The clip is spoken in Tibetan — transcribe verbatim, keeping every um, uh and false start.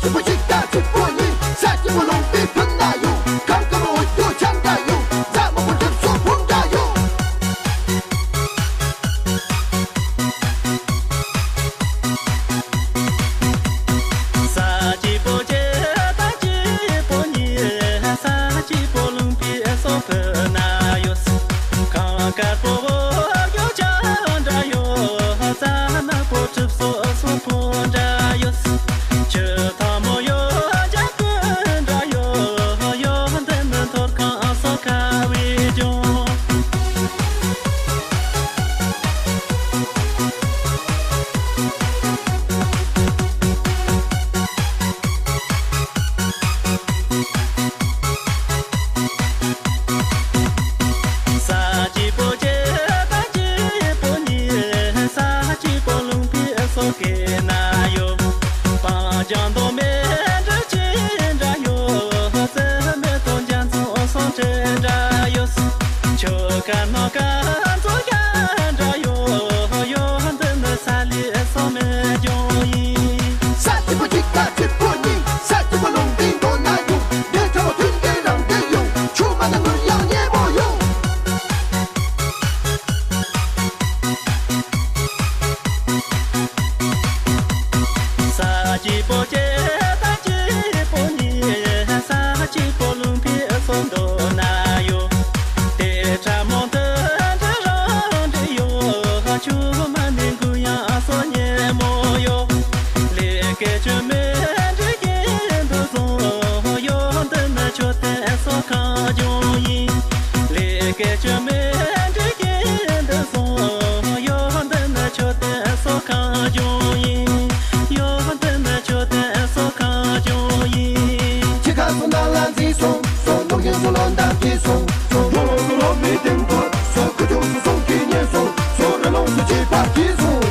སྐྱིད་པོ་གཅིག་དང་སྐྱིད་པོ་གཉིས། ས་སྐྱིད་པོ་ལུང་པའི་ཕུ་ན་ཡོད། གང་ག་མོ་འོད་སྐྱོ་ཆང་འདྲ་ཡོད། ཟ་མོ་པོ་གྲིབ་སོ་ཕུང་འདྲ་ཡོད། ས་སྐྱིད་པོ་གཅིག་དང་སྐྱིད་པོ་གཉིས། ས་སྐྱིད་པོ་ལུང་པའི་སོ་ཕུ་ན་ཡོད། གང་དཀར་པོ་འོད་སྐྱོ་ཆང་འདྲ་ཡོད། ཟ་མོ་པོ་གྲིབ་སོ་སོ་ཕུང་འདྲ་ཡོད། ཆུ་ཐང་མོ་ཡོད། ཇ་ཀུན་འདྲ་ཡོད། ཡོད་འདི་ནི་ཐོར་ཁང་སོ་ཁ་བའི་ལྗོངས། ས་སྐྱིད་པོ་གཅིག་དང་སྐྱིད་པོ་གཉིས། ས་སྐྱིད་པོ་ལུང་པའི་སོ་སྐེ་ན་ཡོད། སྤང་ལྗང་མདོག་མེ་འབྲུ་ཅན་འདྲ་ཡོད། རྩི་མེ་ཏོག་འཇའ་ཚོན་སོ་འབྲུ་འདྲ་ཡོད། ཆུ་དཀར་ནག་དཀར་མཛོ་རྒྱ་འདྲ་ཡོད། ཡོད་འདི་ནི་ས་ལི་སོ་མེ་ལྗོངས་ཡིན། ས་སྐྱིད་པོ་གཅིག་དང་སྐྱིད་པོ་གཉིས། ས་སྐྱིད་པོ་ལུང་པའི་མདོ་ན་ཡོད། འདྲེ་ཁྲ་བོ་ཐུན་གྱི་རང་འདྲེ་ཡོད། ཆུ་མ་ན་ངུར་ཡང་སྙན་མོ་ཡོད། ས་སྐྱིད་པོ་གཅིག་དང་སྐྱིད་པོ་གཉིས། ས་སྐྱིད་པོ་ལུང་པའི་སོ་མདོ་ན་ཡོད། དེ་ཁྲ་མོ་འདི་འདྲ་རང་འདྲ་ཡོད། ཆུ་མ་ནི་འགུ་ཡང་སོ་སྙན་མོ་ཡོད། ལས་ཀའི་ཆུ་མེ་འདྲ་ཡིན་འདུག་སོང་། ཡོད་འདི་ནི་ཆུ་དེ་སོ་ཁ་ལྗོངས་ཡིན། ལས་ཀའི་ཆུ་མེ་འདྲ་ཡིན་འདུག་སོང་། ཡོད་འདི་ནི་ཆུ་དེ་སོ་ཁ་ལྗོངས་ཡིན། ཡོད་འདི་ནི་ཆུ་དེ་སོ་ཁ་ལྗོངས་ཡིན། ཁྱི་ཁ་སོ་ནང་ལ་འཛིན་སོང་། སོ་ནོག་ཡིན་སོ་ལོ་འདབ་ཀྱི་སོང་། སོ་ལོ་ལོ་སོ་ལོ་མི་དེང་དུ། སོ་ཁུ་ཆུ་སོ་སོང་གི་ཉེ་སོང་། སོ་རི་ལོང་སོ་ཅི་པ་ཀྱི་སོང་།